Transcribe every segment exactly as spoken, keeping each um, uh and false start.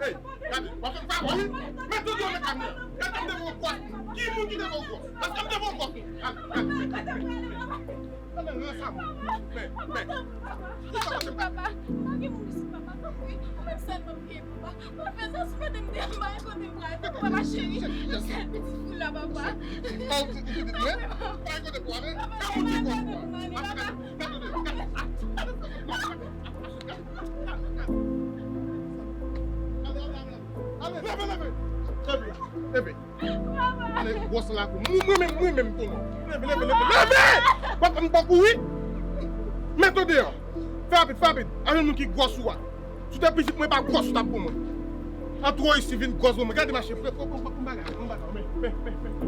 Hey, gade, w ap fè m favori? Mete w nan kamyon. Gade, m te voye w gwòs. Ki moun ki te voye w gwòs? Èske m te voye w gwòs? Gade, gade, gade. Gade, ransa m. Men, men. Papa, papa, pa gen moun isit, papa. Tanpri, ou menm sèl mwen priye, papa. Pa fè sa, si mete m deyò, m pa gen kote m prale. Papa, cheri, sèl pitit fi w la, papa. Oh, ou pitit mwen? Pa gen kote pou ale? Papa, pa gen kote pou ale, papa. Leve, leve! Leve, leve! Ale, gwòs la kou. Mwen, mwen menm, mwen menm tou non. Leve, leve, leve, leve! Papa, m pa kouri. Mete w deyò. Fè rapid, fè rapid. Al jwenn moun ki gwòs ou a. Si w te pitit mwen, pa gwòs ou t ap pou mwen. Antre w isi, vin gwòs pou mwen. Gade mache, pran, pran, pran, pran bagay, pran bagay. Men, men, men, men, men.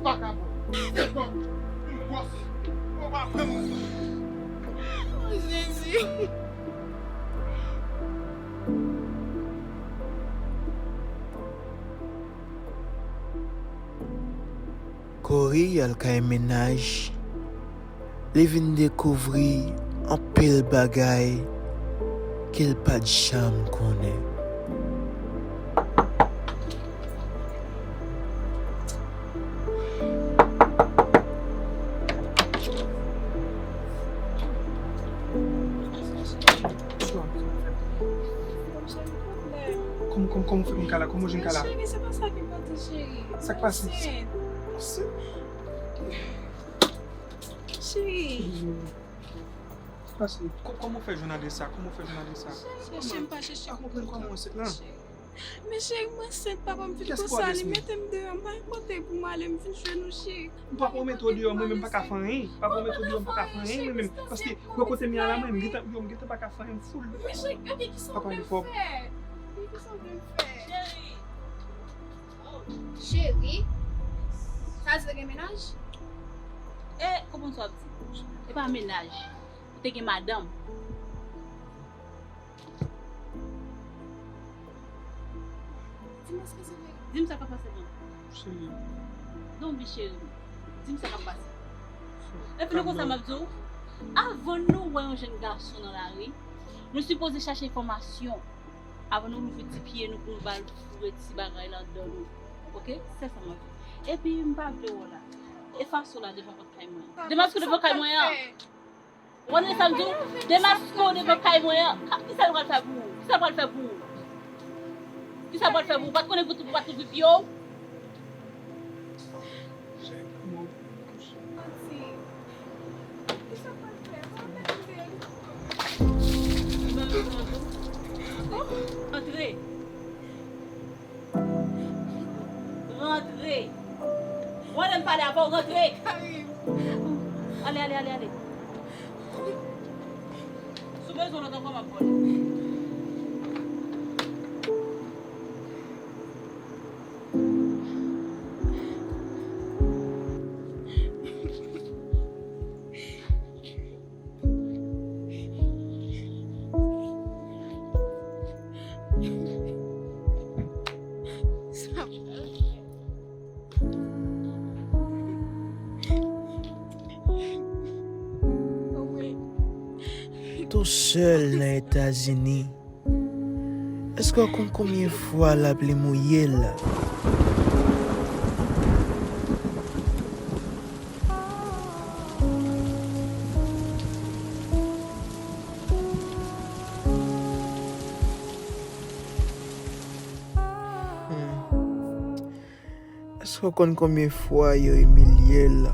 Vakabon. Vin gwòs. Ou pa pran mwen. Oh, Jezi. Corey al kay mennaj, li vin dekouvri anpil bagay ke l pa t janm konnen. Kòman, kòman, kòman w fè vin ka la? Kòman w jwenn ka la? Cheri, se pa sa ki pote, cheri. Sa k pase? Ansent. Cheri. Sa k pase? Kò-, kòman w fè jwenn adrès sa? Kòman w fè jwenn adrès sa? Chèche m pa chèche. Pa konprann kòman w ansent lan. Men cheri, m ansent, papa m fin konsa, li mete m deyò, m pa gen kote pou m ale, m fin jwenn ou, cheri. Papa w mete w deyò, mwen menm pa ka fè anyen. Papa w mete w deyò, m pa ka fè anyen, mwen menm. Paske, wè kote m ye a la, mwen, m gentan, yo, m gentan pa ka fè anyen, m full. Men cheri, gade kisa w vle m fè. Gade kisa w vle m fè. Cheri. Cheri. Sa di te gen mennaj? E, konprann sa w ap di. E pa mennaj. Ou te gen madanm. Di m èske se vre? Di m sa k ap pase, non. Cheri. Don't be cheri. Di m sa k ap pase. Epi nou konsa m ap di w, avan nou wè yon jèn gason nan lari, nou sipoze chache enfòmasyon avan nou louvri ti pye nou pou nou ba l foure ti bagay ladan nou. Oke? Se sa m ap di w. Epi m pa vle wè w la. Efase w la devan pòt kay mwen. Demaske w devan kay mwen an. Ou konn sa m di w? Demaske w devan kay mwen an. Ka-, kisa l pral fè pou ou? Kisa l pral fè pou ou? Kisa l pral fè pou ou? Ou pa t konnen pou, pou w pa t louvri pye w? Antre. Rantre. Ou wè lè m pale avè w, rantre. Karim. Ale, ale, ale, ale. Si w bezwen lòt ankò, m ap ba w li. Tou sèl nan Etazini. Èske w konn konbyen fwa lapli mouye l? Hmm. Èske w konn konbyen fwa yo imilye l?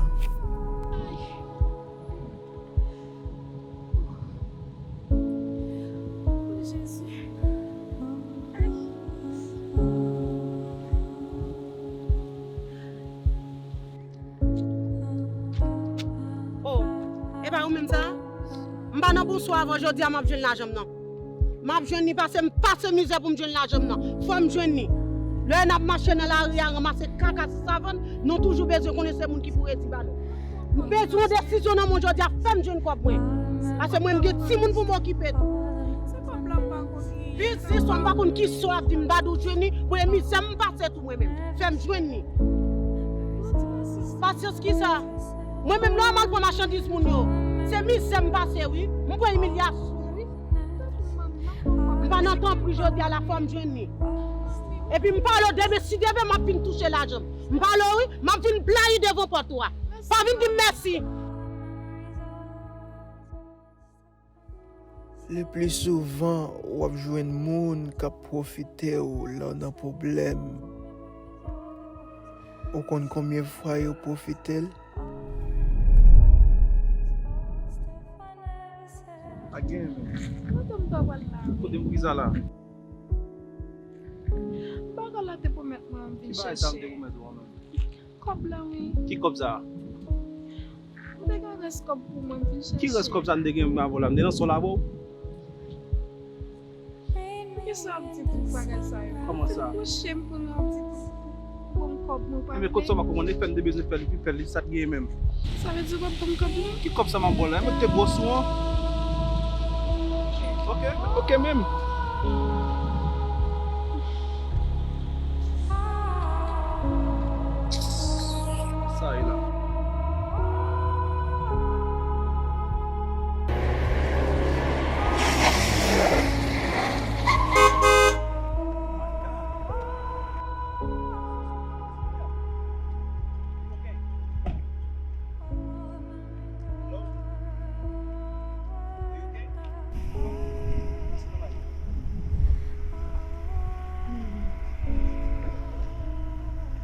Oh, e pa ou menm sa? M pa nan bonswa avan jodi a, m ap jwenn lajan m nan. M ap jwenn li, paske m pase mizè pou m jwenn lajan m nan. Fò m jwenn li. Lè n ap mache nan lari a, ranmase kaka sou savann, nou toujou bezwen konnen se moun ki pou redi ba nou. M bezwen yon desizyon nan men w jodi a, fè m jwenn kòb mwen. Paske mwen, m gen timoun pou m okipe tou. Biznis ou, m pa konn ki sa w ap di m, m pa di w jwenn li, pou e mizè m pase tou mwen menm. Fè m jwenn li. Pasyans ki sa? Mwen menm lè m al pran machandiz moun yo, se mizè m pase wi. M pran imilyasyon wi. M pa nan tanpri jodi a la, fò m jwenn li. Epi m pale w demen, si Dye vle m ap vin touche lajan m. M pale w wi, m ap vin blayi devan pòt ou a. Pa vin di m mèsi. Le pli souvan, w ap jwenn moun k ap pwofite w lè w nan pwoblèm. Ou konn konbyen fwa yo pwofite l? Pa gen, men. Kote m ta pral la? Kote m pou ki sa la? M pa ka la te pwomèt mwen m vin chèche. Ki bagay sa m te pwomèt ou an menm? Kòb la, wi. Ki kòb sa? M te gen rès kòb pou mwen, m vin chèche. Ki rès kòb sa m te gen avè w la? M te nan sòl avè w? Poukisa w ap di tout bagay sa yo? Kòman sa? Mouche m pou nou ap di pou m kòb mwen pa vle. Enben, kot sa w pa konprann, li fè m te bezwen fè li, pi fè li, sa t genyen menm? Sa vle di w p ap ban m kòb mwen? Ki kòb sa m ap ba w la? E mwen ki te bòs ou an? Ok, ok menm. Sa ye la.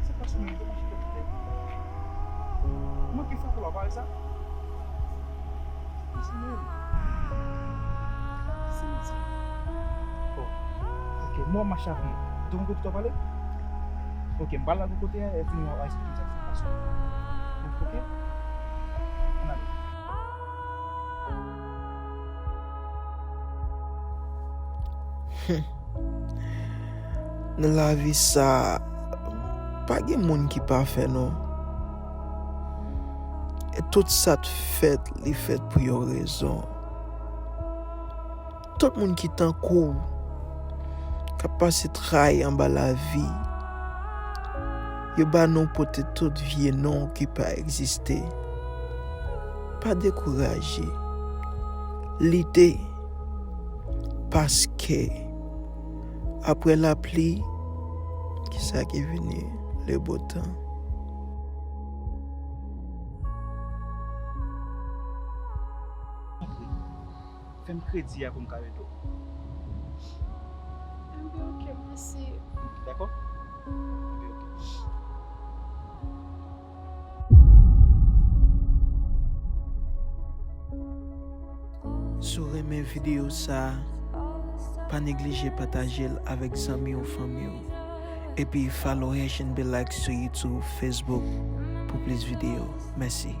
Sa pase menm, te mache tèt tèt. Manke frape w la, pa wè sa? Pase menm. Santi. Oh. Ok, mwen mache avè m. Ou te konn kote w pale? Ok, m pral la kote a, epi w a esplike m sa k fèk pase. Ok? Ann ale. Nan lavi sa, pa gen moun ki pafè non. E tout sa t fèt, li fèt pou yon rezon. Tout moun ki tankou w, k ap pase tray anba lavi, yo ba nou pote tout vye non ki pa egziste. Pa dekouraje. Lite. Paske apre lapli, kisa ki vini? Le beau temps. Fè m kredi a pou m ka ede w. Enben, ok, mèsi. Dakò? Enben, ok. Si w renmen videyo sa, pa neglije pataje l avèk zanmi w, fanmi w. Epi follow Haitian Be Like sou YouTube, Facebook pou plis videyo. Mèsi.